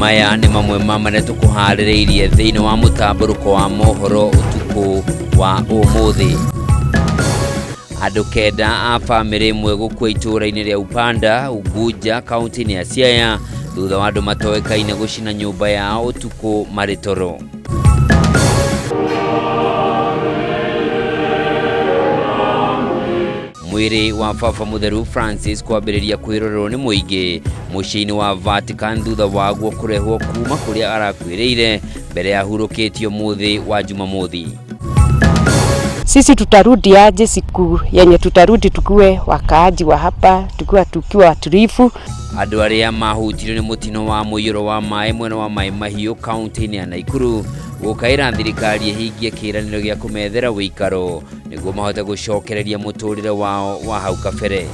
Maya nĩ mamwe ma marĩa tũkũharĩrĩirie thĩinĩ wa mũtambũrũko wa mohoro ũtukũ wa ũmũthĩ. Andũ kenda a bamĩrĩ ĩmwe gũkua itũũra-inĩ rĩa Upanda, Unguja, kaunti-inĩ ya Siaya thutha wa andũ matoĩkaine gũcina nyũmba yao ũtukũ marĩ toro. Mwĩrĩ wa Baba Mũtheru Francis kwambĩrĩria kwĩrorerwo nĩ mũingĩ mũciĩ-inĩ wa Vatican thutha waguo kũrehwo kuma kũrĩa arakuĩrĩire mbere ya hurũkĩtio mũthĩ wa Jumamothi. Sisi tutarudi aje siku yenye tutarudi tukiwe wakaaji wa hapa, tukiwa tukiwa watulivu. Andũ arĩa mahutirio nĩ mũtino wa mũiyũro wa maĩ mwena wa Maĩ Mahiũ kaunti-inĩ ya Naikuru gũkaĩra thirikari ĩhingie kĩĩranĩro gĩa kũmethera ũikaro nĩguo mahote gũcokereria mũtũrĩre wao wa hau kabere.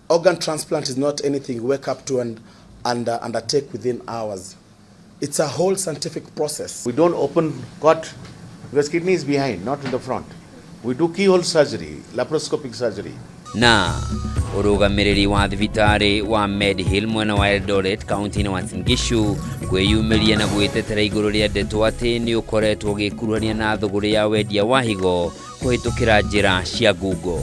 Organ transplant is not anything you wake up to and undertake within hours. It's a whole scientific process. We don't open cut because kidney is behind, not in the front. We do keyhole surgery, laparoscopic surgery. Na ũrũgamĩrĩri wa thibitarĩ wa Medhill mwena wa Eldoret kaunti-inĩ wa Uasin Gishu kwĩyumĩria na gwĩtetera igũrũ rĩa ndeto atĩ nĩ ũkoretwo ũgĩkuruhania na thũgũrĩ ya wendia wa higo kũhĩtũkĩra njĩra cia ngungo.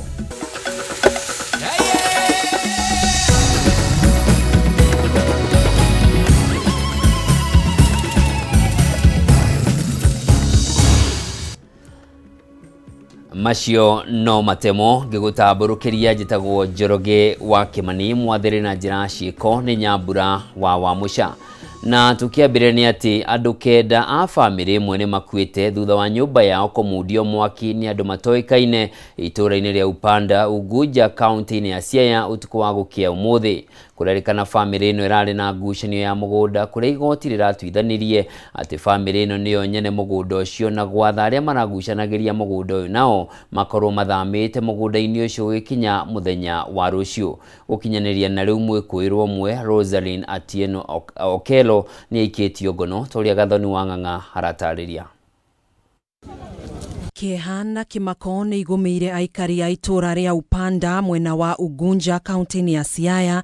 Macio no matemo ngĩgũtambũrũkĩria njĩtagwo Njoroge wa Kĩmani mwathĩrĩ na njĩra ciĩko nĩ Nyambura wa Wamũca. Na tũkĩambĩrĩria nĩ atĩ andũ kenda a bamĩrĩ ĩmwe nĩ makuĩte thutha wa nyũmba yao kũmundio mwaki nĩ andũ matoĩkaine itũũra-inĩ rĩa Upanda, Unguja, kaunti-inĩ ya Siaya ũtukũ wa gũkĩa ũmũthĩ. Kũrerĩkana bamĩrĩ ĩno ĩrarĩ na ngucanio ya mũgũnda kũrĩa igoti rĩratuithanirie atĩ bamĩrĩ ĩno nĩyo nyene mũgũnda ũcio na gwatha arĩa maragucanagĩria mũgũnda ũyũ nao makorwo mathamĩte mũgũnda-inĩ ũcio gũgĩkinya mũthenya wa rũciũ. Gũkinyanĩria na rĩu mwĩkũĩrwo ũmwe Rosaline Atieno Okello nĩ aikĩtio ngono ta ũrĩa Gathoni wa Ng'ang'a aratarĩria. Kĩeha na kĩmako nĩ igũmĩire aikari a itũũra rĩa Upanda mwena wa Ugunja kaunti-inĩ ya Siaya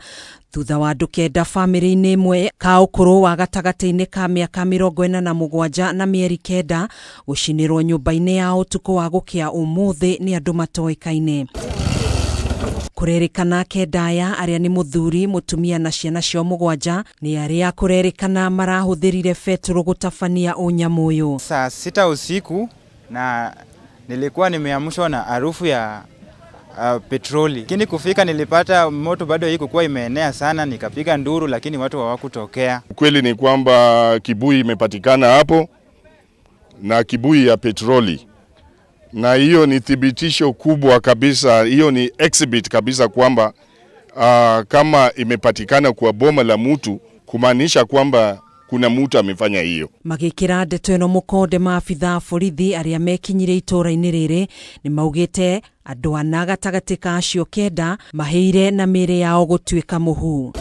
thutha wa andũ kenda bamĩrĩ-inĩ ĩmwe ka ũkũrũ wa gatagatĩ-inĩ ka mĩaka 47 na mĩeri 9 gũcinĩrwo nyũmba-inĩ ya ũtukũ wa gũkĩa ũmũthĩ nĩ andũ matoĩkaine. Kũrerĩkana kenda aya arĩa nĩ mũthuri, mũtumia na ciana ciao 7 nĩ arĩa kũrerĩkana marahũthĩrire betũrũ gũtabania ũnyamũ ũyũ. Saa 6 usiku na nilikuwa nimeamshwa na harufu ya petroli. Lakini kufika nilipata moto bado haikuwa imeenea sana, nikapiga nduru lakini watu hawakutokea. Ukweli ni kwamba kibuyu imepatikana hapo na kibuyu ya petroli. Na hiyo ni thibitisho kubwa kabisa, hiyo ni exhibit kabisa kwamba kama imepatikana kwa boma la mtu, kumaanisha kwamba kuna mtu amefanya hiyo. Magĩkĩra ndeto ĩno mũkonde maabitha a borithi arĩa mekinyire itũũra-inĩ rĩrĩ nĩ maugĩte andũ ana gatagatĩ ka acio 9 mahĩire na mĩĩrĩ yao gũtuĩka mũhu.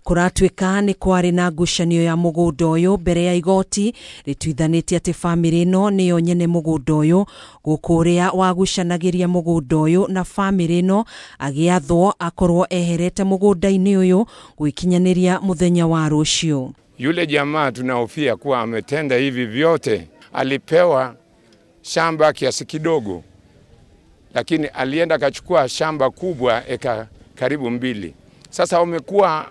Kũratuĩka nĩ kwarĩ na ngucanio ya mũgũnda ũyũ mbere ya igoti rĩtuithanĩtie atĩ bamĩrĩ ĩno nĩyo nyene mũgũnda ũyũ, gũkũ ũrĩa wagucanagĩria mũgũnda ũyũ na bamĩrĩ ĩno agĩathwo akorwo eherete mũgũnda-inĩ ũyũ gwĩkinyanĩria mũthenya wa rũciũ. Yule jamaa tunahofia kuwa ametenda hivi vyote, alipewa shamba kiasi kidogo, lakini alienda akachukua shamba kubwa eka karibu 2. Sasa wamekuwa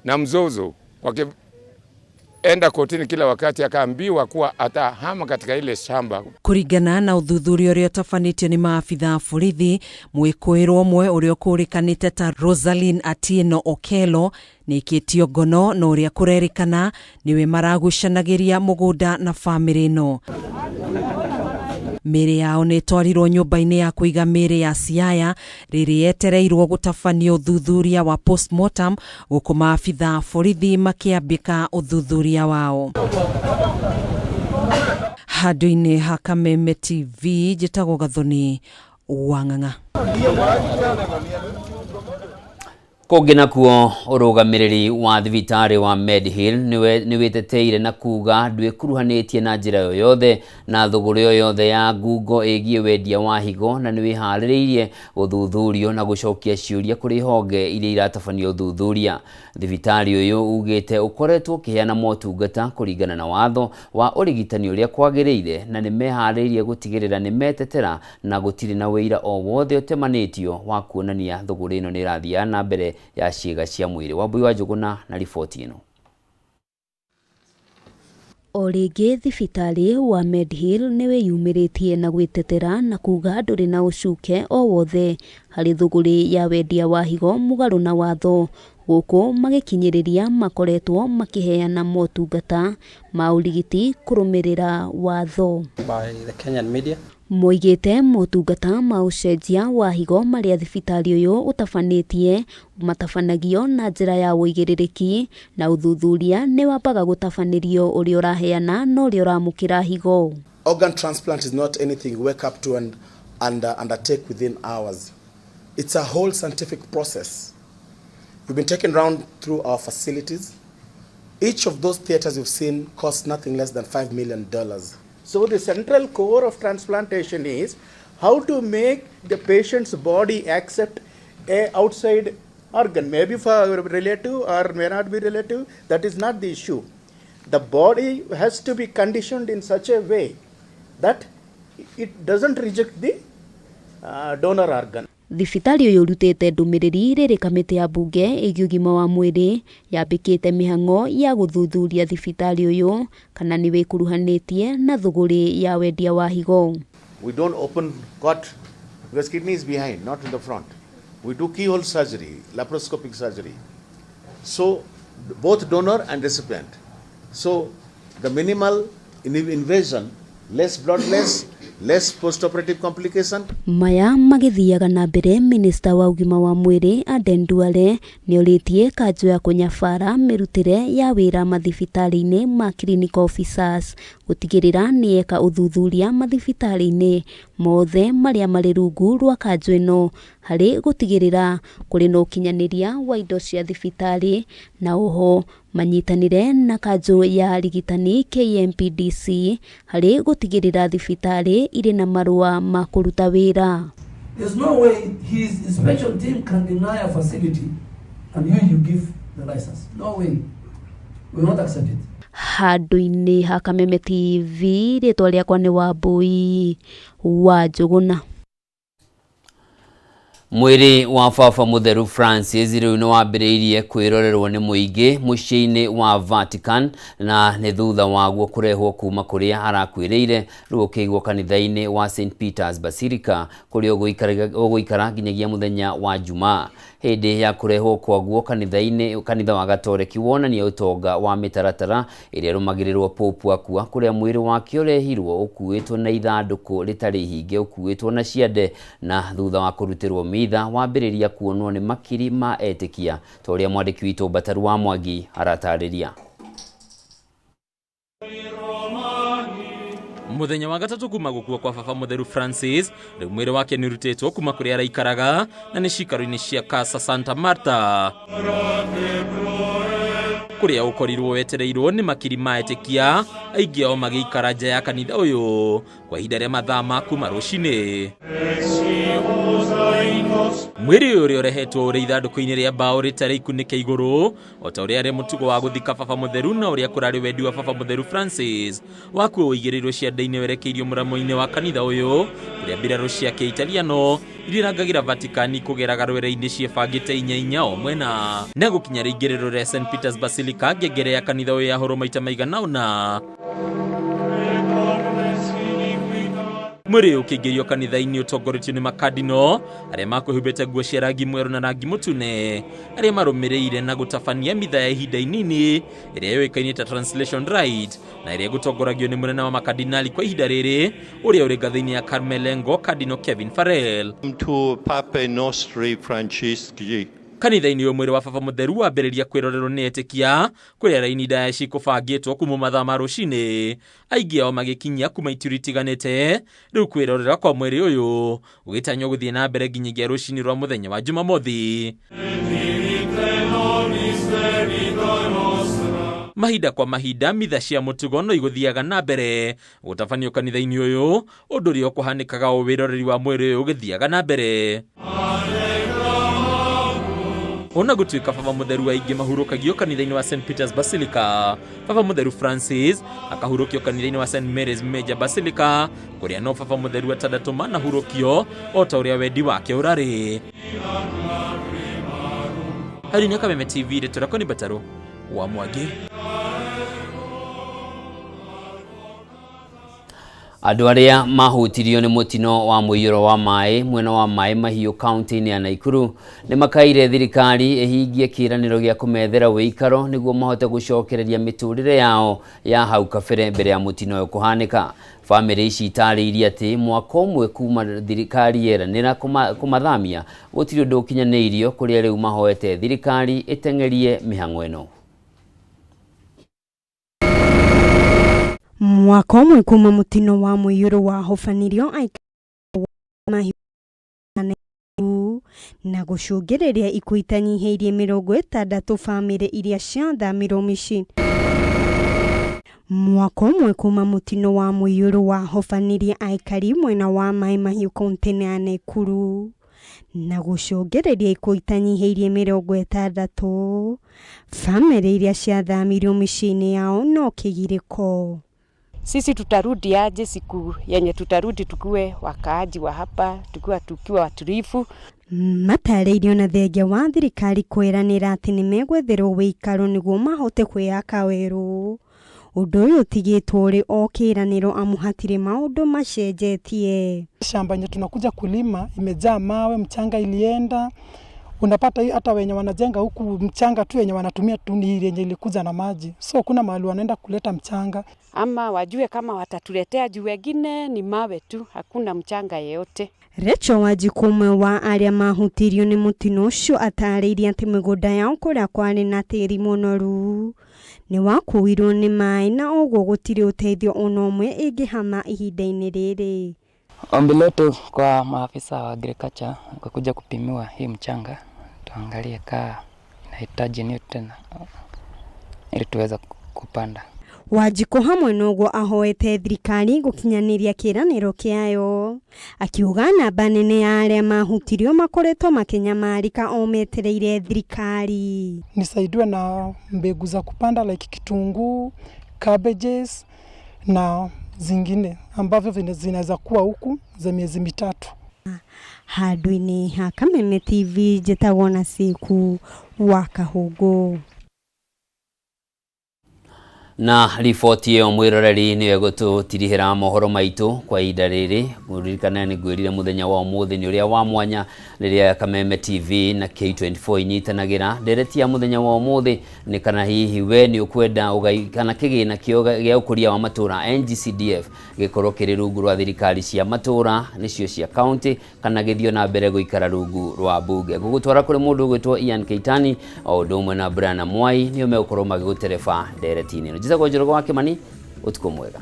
na mzozo, wakienda kotini kila wakati, akaambiwa kuwa atahama katika ile shamba. Kũringana na ũthuthuria ũrĩa ũtabanĩtio nĩ maabitha a borithi, mwĩkũĩrwo ũmwe ũrĩa ũkũrĩkanĩte ta Rosaline Atieno Okello nĩaikĩtio ngono na ũrĩa kũrerĩkana nĩwe maragucanagĩria mũgũnda na bamĩrĩ ĩno. Mĩĩrĩ yao nĩ ĩtwarirwo nyũmba-inĩ ya kũiga mĩĩrĩ ya Siaya rĩrĩ yetereirwo gũtabanio ũthuthuria wa postmortem gũkũ maabitha a borithi makĩambĩka ũthuthuria wao. Handũ-inĩ ha Kameme TV njĩtagwo Gathoni wa Ng'ang'a. Kũngĩ nakuo, ũrũgamĩrĩri wa thibitarĩ wa Mediheal nĩwĩteteire na kuga ndwĩkuruhanĩtie na njĩra yoyothe na thũgũrĩ o yothe ya ngungo ĩgiĩ wendia wa higo na nĩwĩharĩrĩirie gũthuthurio na gũcokia ciũria kũrĩ honge iria iratabania ũthuthuria. Thibitarĩ ũyũ ugĩte ũkoretwo ũkĩheana motungata kũringana na watho wa ũrigitani ũrĩa kwagĩrĩire na nĩmeharĩirie gũtigĩrĩra nĩmetetera na gũtirĩ na ũira o wothe ũtemanĩtio wa kuonania thũgũrĩ ĩno nĩĩrathiaga na mbere ya ciĩga cia mwĩrĩ. Wambui wa Njũgũna na riboti ĩno. O rĩngĩ thibitarĩ wa Mediheal nĩwĩyumĩrĩtie na gwĩtetera na kuga ndũrĩ na ũcuke o wothe harĩ thũgũrĩ ya wendia wa higo mũgarũ na watho gũkũ magĩkinyĩrĩria makoretwo makĩheana motungata ma ũrigiti kũrũmĩrĩra watho. By the Kenyan media. Moigĩte motungata ma ũcenjia wa higo marĩa thibitarĩ ũyũ ũtabanĩtie matabanagio na njĩra ya ũigĩrĩrĩki na ũthuthuria nĩ wambaga gũtabanĩrio ũrĩa ũraheana na ũrĩa ũramũkĩra higo. Organ transplant is not anything you wake up to and undertake within hours. It's a whole scientific process. We've been taken round through our facilities. Each of those theaters you've seen costs nothing less than $5 million. So the central core of transplantation is how to make the patient's body accept a outside organ, maybe for relative or may not be relative, that is not the issue. The body has to be conditioned in such a way that it doesn't reject the donor organ. Thibitarĩ ũyũ ũrutĩte ndũmĩrĩri rĩrĩ kamĩtĩ ya mbunge ĩgiĩ ũgima wa mwĩrĩ yambĩkĩte mĩhang'o ya gũthuthuria thibitarĩ ũyũ kana nĩ wĩkuruhanĩtie na thũgũrĩ ya wendia wa higo. We don't open cot because kidney is behind, not in the front. We do keyhole surgery, laparoscopic surgery. So both donor and recipient. So the minimal invasion, less blood less, less post-operative complication. Maya magĩthiaga na mbere minista wa ũgima wa mwĩrĩ Aden Duale nĩorĩtie kanjũ ya kũnyabara mĩrutĩre ya wĩra mathibitarĩ-inĩ ma clinical officers gũtigĩrĩra nĩeka ũthuthuria mathibitarĩ-inĩ mothe marĩa marĩ rungu rwa kanjũ ĩno harĩ gũtigĩrĩra kũrĩ na ũkinyanĩria wa indo cia thibitarĩ na oho manyitanĩre na kanjũ ya arigitani KMPDC harĩ gũtigĩrĩra thibitarĩ irĩ na marũa ma kũruta wĩra. There's no way his inspection team can deny a facility and you give the license. No way. We will not accept it. Handũ-inĩ ha Kameme TV, rĩtwa rĩakwa nĩ Wambui wa Njũgũna. Mwĩrĩ wa Baba Mũtheru Francis rĩu nĩ wambĩrĩirie kwĩrorerwo nĩ mũingĩ mũciĩ-inĩ wa Vatican na nĩ thutha waguo kũrehwo kuma kũrĩa arakuĩrĩire rĩu ũkĩigwo kanitha-inĩ wa St Peter's Basilica kũrĩa ũgũikara nginyagia mũthenya wa Jumaa. Hĩndĩ ya kũrehwo kwaguo kanitha-inĩ kanitha wa Gatoreki wonania ũtonga wa mĩtaratara ĩrĩa ĩrũmagĩrĩrwo Pope akua kũrĩa mwĩrĩ wake ũrehirwo ũkuĩtwo na ithandũkũ rĩtarĩ ihinge ũkuĩtwo na ciande na thutha wa kũrutĩrwo mitha wambĩrĩria kuonwo nĩ makiri ma etĩkia ta ũrĩa mwandĩki witũ Mbataru wa Mwangi aratarĩria. Muthenya wa gatatũ kuma gũkua kwa Baba Mũtheru Francis, rĩu mwĩrĩ wake nĩũrutĩtwo kuma kũrĩa araikaraga na nĩ cikaro-inĩ cia Casa Santa Marta kũrĩa ũkorirwo wetereirwo nĩ makiri ma etĩkia aingĩ ao magĩikara nja ya kanitha ũyũ kwa ihinda rĩa mathaa ma kuma rũcinĩ. Mwĩrĩ ũyũ ũrĩa ũrehetwo ũrĩ ithandũkũ-inĩ rĩa mbaũ rĩtarĩ ikunĩke igũrũ o ta ũrĩa arĩ mũtugo wa gũthika Baba Mũtheru na ũrĩa kũrarĩ wendi wa Baba Mũtheru Francis wakuo ũigĩrĩirwo ciande-inĩ werekeirio mũramo-inĩ wa kanitha ũyũ kũrĩa mbirarũ cia Kĩitaliano iria irangagĩra Vatikani kũgeraga rwere-inĩ ciĩbangĩte inya inya o mwena na gũkinya rĩingĩrĩro rĩa St Peter's Basilica ngengere ya kanitha ũyũ yahũrwo maita maigana ũna. Mwĩrĩ ũyũ ũkĩingĩrio kanitha-inĩ ũtongoretio nĩ makadino arĩa makwĩhumbĩte nguo cia rangi mwerũ na rangi mũtune arĩa marũmĩrĩire na gũtabania mitha ya ihinda inini ĩrĩa yũĩkaine ta Translation Rite na ĩrĩa ĩgũtongoragio nĩ mũnene wa makadinali kwa ihinda rĩrĩ ũrĩa ũrĩ ngathĩ-inĩ ya Carmelengo Cardinal Kevin Farrell. To Pape Nostri Francisci. Kanitha-inĩ ũyũ mwĩrĩ wa Baba Mũtheru wambĩrĩria kwĩrorerwo nĩ etĩkia kũrĩa raini ndaya cikũbangĩtwo kuma mathaa ma rũcinĩ aingĩ ao magĩkinyia kuma ituri itiganĩte rĩu kwĩrorera kwa mwĩrĩ ũyũ ũgĩtanywo gũthiĩ na mbere nginyagia rũcinĩ rwa mũthenya wa Jumamothi. Mahinda kwa mahinda mitha cia mũtugo no igũthiaga na mbere gũtabanio kanitha-inĩ ũyũ, ũndũ ũrĩa ũkũhanĩkaga o wĩroreri wa mwĩrĩ ũyũ ũgĩthiaga na mbere. Ona gũtuĩka Baba Mũtheru aingĩ mahurũkagio kanitha-inĩ wa St Peter's Basilica, Baba Mũtheru Francis akahurũkio kanitha-inĩ wa St Mary's Major Basilica, kũrĩa no Baba Mũtheru atandatũ manahurũkio o ta ũrĩa wendi wake ũrarĩ. Harĩ Kameme TV, rĩtwa rĩakwa nĩ Mbatarũ wa Mwangi. Andũ arĩa mahutirio nĩ mũtino wa mũiyũro wa maĩ mwena wa Maĩ Mahiũ kaunti-inĩ ya Naikuru nĩ makaire thirikari ĩhingie kĩĩranĩro gĩa kũmethera wĩikaro nĩguo mahote gũcokereria mĩtũrĩre yao ya hau kabere mbere ya mũtino ũyũ kũhanĩka. Bamĩrĩ ici itarĩirie atĩ mwaka ũmwe kuma thirikari yeranĩra kũmathamia gũtirĩ ũndũ ũkinyanĩirio, kũrĩa rĩu mahoete thirikari ĩteng'erie mĩhang'o ĩno. Mwaka ũmwe kuma mũtino wa mũiyũro wahobanirio aikari na gũcũngĩrĩria ikuũ itanyihĩirie 60 bamĩrĩ iria ciathamirwo mĩciĩ. Mwaka ũmwe kuma mũtino wa mũiyũro wahobanirie aikari mwena wa Maĩ Mahiũ kaunti-inĩ ya Naikuru na gũcũngĩrĩria ikuũ itanyihĩirie 60 bamĩrĩ iria ciathamirwo mĩciĩ-inĩ yao no kĩgirĩko. Sisi tutarudi aje siku yenye tutarudi tukuwe wakaaji wa hapa, tukiwa watulivu. Matarĩirio na thengia wa thirikari kwĩranĩra atĩ nĩmegwetherwo wĩikaro nĩguo mahote kwĩyaka werũ. Ũndũ ũyũ ũtigĩtwo ũrĩ o kĩĩranĩro amu hatirĩ maũndũ macenjetie. Shamba yenye tunakuja kulima imejaa mawe, mchanga ilienda. Unapata hata wenye wanajenga huku mchanga tu yenye wanatumia tu ni ile yenye ilikuja na maji, so kuna mahali wanaenda kuleta mchanga. Ama wajue kama watatuletea, juu wengine ni mawe tu, hakuna mchanga yeyote. Rachel Wanjikũ ũmwe wa arĩa mahutirio nĩ mũtino ũcio atarĩirie atĩ mĩgũnda yao kũrĩa kwarĩ na tĩri mũnoru nĩ wakuirwo nĩ maĩ na ũguo gũtirĩ ũteithio ona ũmwe ĩngĩhama ihinda-inĩ rĩrĩ. Ombi letu kwa maafisa wa agriculture kwa kuja kupimiwa hii mchanga, tuangalie kaa inahitaji nutrient ili tuweze kupanda. Wanjikũ hamwe noguo ahoete thirikari gũkinyanĩria kĩĩranĩro kĩayo, akiuga namba nene ya arĩa mahutirio makoretwo makĩnyamarĩka o metereire thirikari. Nisaidiwe na mbegu za kupanda like kitunguu, cabbages na zingine ambavyo zinaweza kuwa huku za miezi mitatu. Handũ-inĩ ha Kameme TV njĩtagwo na Siku wa Kahũngũ. Na riboti ĩyo mwĩroreri nĩyo ĩgũtũtirihĩra mohoro maitũ kwa ihinda rĩrĩ. Mũririkane nĩ ngwĩrire mũthenya wa ũmũthĩ nĩ ũrĩa wa mwanya rĩrĩa Kameme TV na K24 inyitanagĩra. Ndereti ya mũthenya wa ũmũthĩ nĩ kana hihi we nĩ ũkwenda ũgai kana kĩgĩna gĩa ũkũria wa matũra NGCDF gĩkorwo kĩrĩ rungu rwa thirikari cia matũra nĩcio cia county kana gĩthiĩ na mbere gũikara rungu rwa mbunge. Ngũgũtwara kũrĩ mũndũ ũgwĩtwo Ian Keitani o ũndũ ũmwe na Brian Mwai nĩo megũkorwo magĩgũtereba ndereti-inĩ ĩno. Njĩtagwo Njoroge wa Kĩmani, ũtukũ mwega.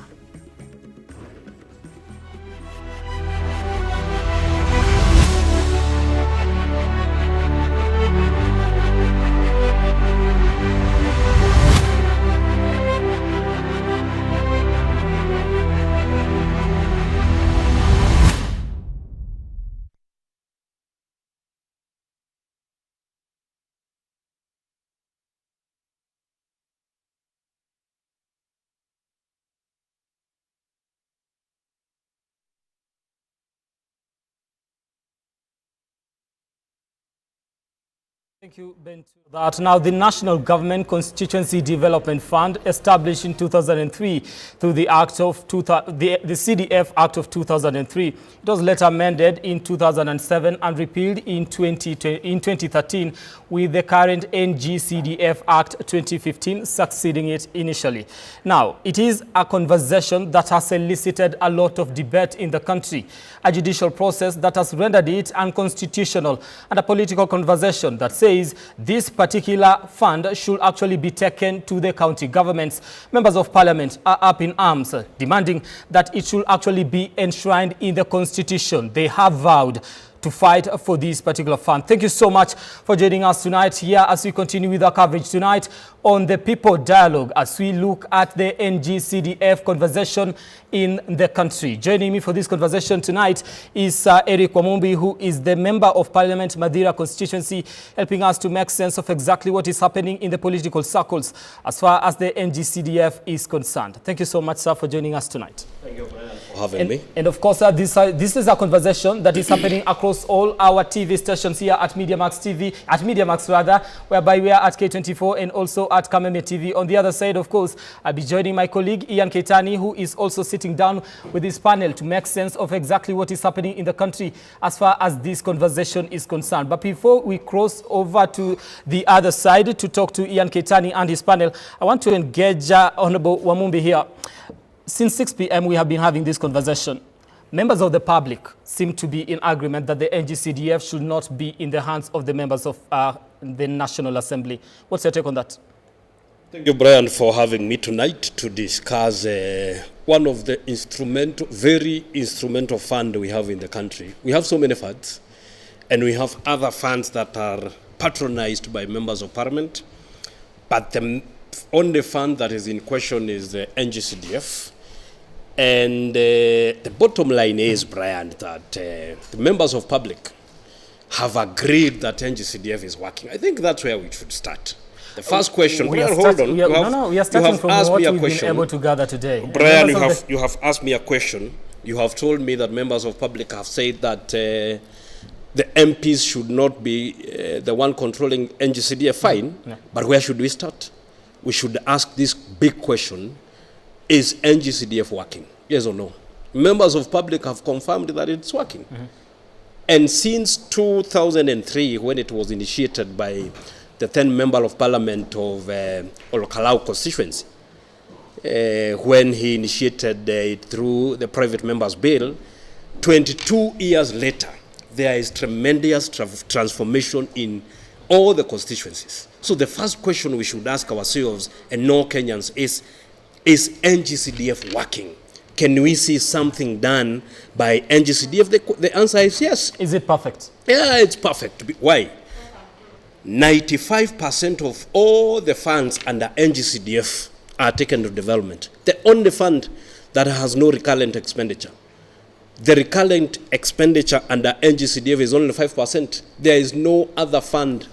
Thank you, Ben. That now the National Government Constituency Development Fund, established in 2003 through the Act of the CDF Act of 2003, it was later amended in 2007 and repealed in 2013, with the current NGCDF Act 2015 succeeding it initially. Now, it is a conversation that has elicited a lot of debate in the country, a judicial process that has rendered it unconstitutional, and a political conversation that says this particular fund should actually be taken to the county governments. Members of parliament are up in arms, demanding that it should actually be enshrined in the constitution. They have vowed to fight for this particular fund. Thank you so much for joining us tonight here as we continue with our coverage tonight on the People Dialogue as we look at the NG-CDF conversation in the country. Joining me for this conversation tonight is Eric Wamumbi, who is the Member of Parliament, Mathira constituency, helping us to make sense of exactly what is happening in the political circles as far as the NG-CDF is concerned. Thank you so much, sir, for joining us tonight. Thank you, Brian, for having me. And of course, this is a conversation that is happening across all our TV stations here at MediaMax TV, at MediaMax rather, whereby we are at K24 and also at Kameme TV. On the other side, of course, I'll be joining my colleague Ian Keitani, who is also sitting down with this panel to make sense of exactly what is happening in the country as far as this conversation is concerned. But before we cross over to the other side to talk to Ian Keitani and his panel, I want to engage Honorable Wamumbi here. Since 6 p.m. we have been having this conversation. Members of the public seem to be in agreement that the NG-CDF should not be in the hands of the members of the National Assembly. What's your take on that? Thank you, Brian, for having me tonight to discuss one of the very instrumental fund we have in the country. We have so many funds, and we have other funds that are patronized by members of parliament, but the only fund that is in question is the NG-CDF. And the bottom line is, Brian, that the members of public have agreed that NG-CDF is working. I think that's where we should start. The first question, Brian, hold on. We are starting from what we've been able to gather today. Brian, you have asked me a question. You have told me that members of public have said that the MPs should not be the one controlling NG-CDF. Fine, yeah. But where should we start? We should ask this big question: is NG-CDF working? Yes or no? Members of public have confirmed that it's working. Mm-hmm. And since 2003, when it was initiated by the 10th Member of Parliament of Ol Kalou constituency, when he initiated it through the private members bill, 22 years later, there is tremendous transformation in all the constituencies. So the first question we should ask ourselves and all Kenyans is NG-CDF working? Can we see something done by NG-CDF? The answer is yes. Is it perfect? Yeah, it's perfect. Why? 95% of all the funds under NG-CDF are taken to development. The only fund that has no recurrent expenditure. The recurrent expenditure under NG-CDF is only 5%. There is no other fund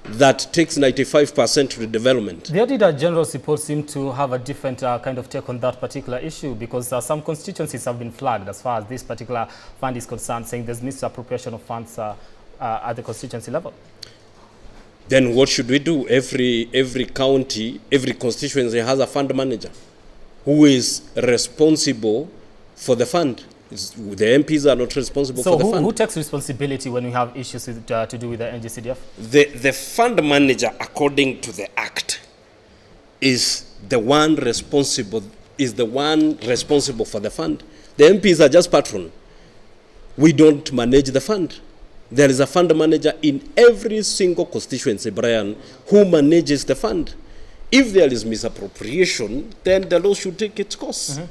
that takes 95% to the development. The Auditor General's report seemed to have a different kind of take on that particular issue, because some constituencies have been flagged as far as this particular fund is concerned, saying there's misappropriation of funds at the constituency level. Then what should we do? Every county, every constituency has a fund manager who is responsible for the fund. The MPs are not responsible for the fund. So who takes responsibility when we have issues with, to do with the NG-CDF? The fund manager, according to the Act, is the one responsible for the fund. The MPs are just patron. We don't manage the fund. There is a fund manager in every single constituency, Brian, who manages the fund. If there is misappropriation, then the law should take its course. Mm-hmm.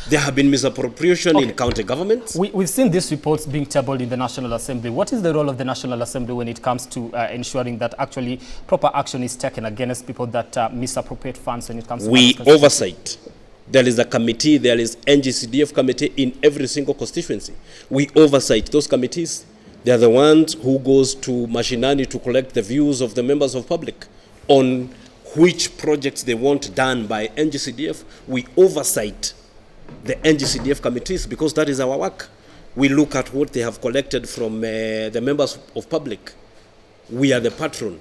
There have been misappropriation in county governments. We've seen these reports being tabled in the National Assembly. What is the role of the National Assembly when it comes to ensuring that actually proper action is taken against people that misappropriate funds when it comes to... We oversight. There is a committee, there is NG-CDF committee in every single constituency. We oversight those committees. They are the ones who goes to Mashinani to collect the views of the members of public on which projects they want done by NG-CDF. We oversight the NG-CDF committees because that is our work. We look at what they have collected from the members of public. We are the patron.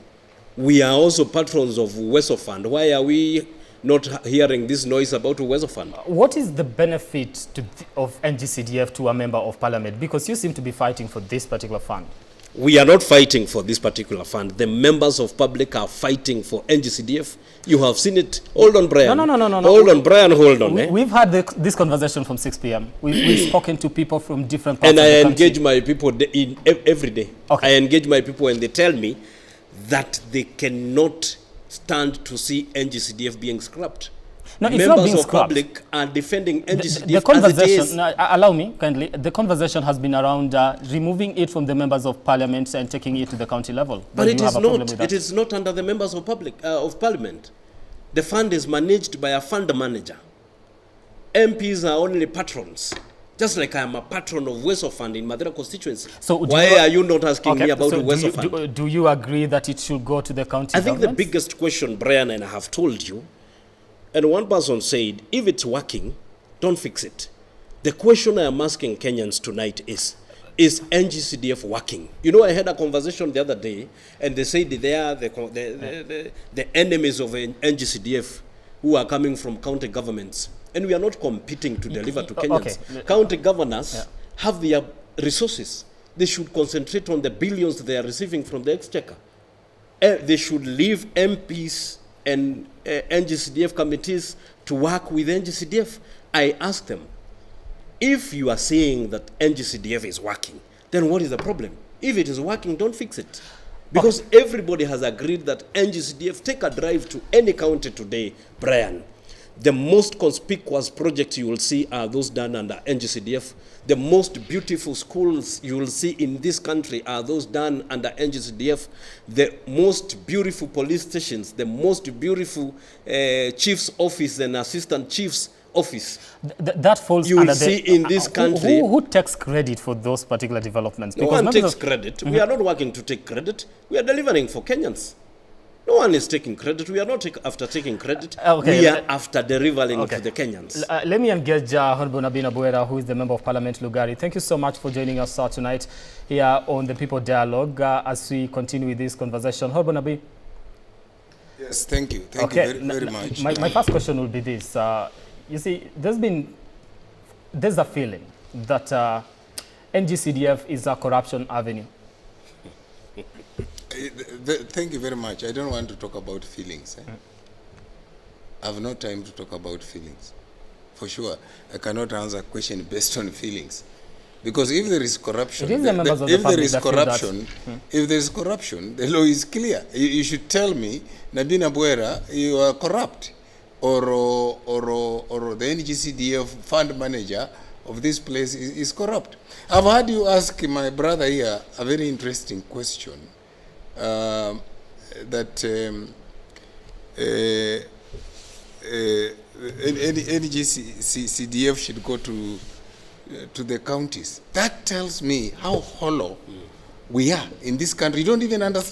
We are also patrons of Uwezo Fund. Why are we not hearing this noise about Uwezo Fund? What is the benefit of NG-CDF to a member of parliament? Because you seem to be fighting for this particular fund. We are not fighting for this particular fund. The members of public are fighting for NG-CDF. You have seen it. Hold on, Brian. No. Hold on, Brian, hold on. We've had this conversation from 6 p.m. We've spoken to people from different parts of the country. And I engage my people every day. Okay. I engage my people and they tell me that they cannot stand to see NG-CDF being scrapped. No, it's members not being of scrapped. public are defending NGCDF The as it conversation, is. no, allow me kindly, the conversation has been around removing it from the members of parliament and taking it to the county level. But Do it you is have a problem not. with that? It is not under the members of public of parliament. The fund is managed by a fund manager. MPs are only patrons. Just like I am a patron of Uwezo Fund in Mathira constituency. So do why you- are you not asking Okay, me about so Uwezo Fund? Do you agree that it should go to the county I think the governments? biggest question, Brian, and I have told you, and one person said, if it's working, don't fix it. The question I am asking Kenyans tonight is NGCDF working? You know, I had a conversation the other day, and they said they are the enemies of NGCDF who are coming from county governments. And we are not competing to deliver to Kenyans. Okay. County governors have their resources. They should concentrate on the billions they are receiving from the exchequer. They should leave MPs and NGCDF committees to work with NGCDF. I ask them, if you are saying that NGCDF is working, then what is the problem? If it is working, don't fix it. Because everybody has agreed that NGCDF, take a drive to any county today, Brian. The most conspicuous projects you will see are those done under NGCDF. The most beautiful schools you will see in this country are those done under NGCDF. The most beautiful police stations, the most beautiful chief's office and assistant chief's office. That falls You will under the, see in this country. Who takes credit for those particular developments? No one members takes of- credit. We are not working to take credit. We are delivering for Kenyans. No one is taking credit. We are not after taking credit. Okay. We are after delivering to the Kenyans. Let me engage Honorable Nabii Nabwera, who is the Member of Parliament Lugari. Thank you so much for joining us tonight here on the People Dialogue as we continue with this conversation. Honorable Nabii. Yes, thank you. Thank you very, very much. My first question will be this. You see, there's a feeling that NGCDF is a corruption avenue. Thank you very much. I don't want to talk about feelings. I have no time to talk about feelings. For sure, I cannot answer a question based on feelings. Because if there is corruption, It is the members of the if there public is that feel that. corruption, if there is corruption, the law is clear. You should tell me, Nabii Nabwera, you are corrupt, or the NGCDF fund manager of this place is corrupt. I've heard you ask my brother here a very interesting question. That NGCDF should go to the counties. That tells me how hollow we are in this country. You don't even understand.